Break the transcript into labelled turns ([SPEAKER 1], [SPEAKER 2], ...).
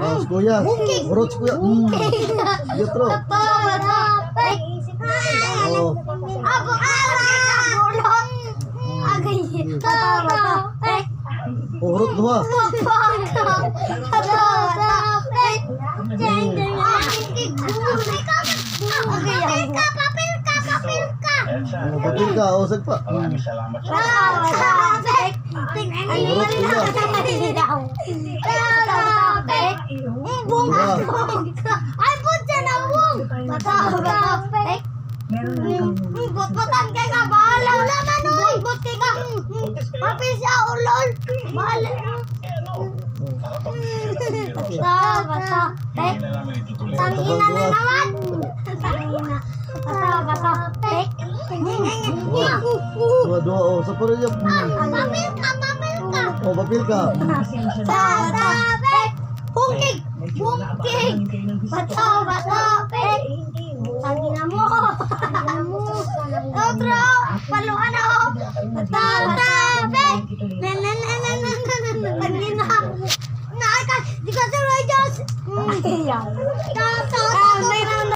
[SPEAKER 1] Oh, si kuya. Hurot si kuya. Sige, tro.
[SPEAKER 2] Bato, bato, pek.
[SPEAKER 1] Oh.
[SPEAKER 2] Abo, bulot. Agay. Bato, bato, pek.
[SPEAKER 1] Oh, hurot duha.
[SPEAKER 2] Bato, bato, pek. Jeng, jeng. Papel ka, papel ka, papel ka.
[SPEAKER 1] Oh, papel ka. Oh, sagpa.
[SPEAKER 3] Maraming salamat sa
[SPEAKER 2] Bato, bato, pek.
[SPEAKER 1] Hurot kuya.
[SPEAKER 2] Bato, bato, pek. Bung. Ay, putya na bung. Bato, bato, pek. Bot-botan kay ka, bahala. Wala man, oy. Bot kay ka. Papel siya, ulol. Bahala.
[SPEAKER 3] Eh ano, nakapag-desisyon na kami ni Rosa.
[SPEAKER 2] Bato, bato, pek.
[SPEAKER 3] Hindi na namin itutuloy.
[SPEAKER 2] Tangina na naman. Tangina. Bato, bato, pek.
[SPEAKER 1] Duha, duha. Oh, sa puro niya.
[SPEAKER 2] Papel ka, papel ka.
[SPEAKER 1] Oh, papel ka.
[SPEAKER 2] Bato, pek. Bungkig. Bungkig. Bato, bato, pek. Tangina mo. Tangina mo. Otro. Paluan ako. Bato, bato, pek. Na, na, na, na, na, na, na, na. Tangina. Naka, di ka sa Rogers.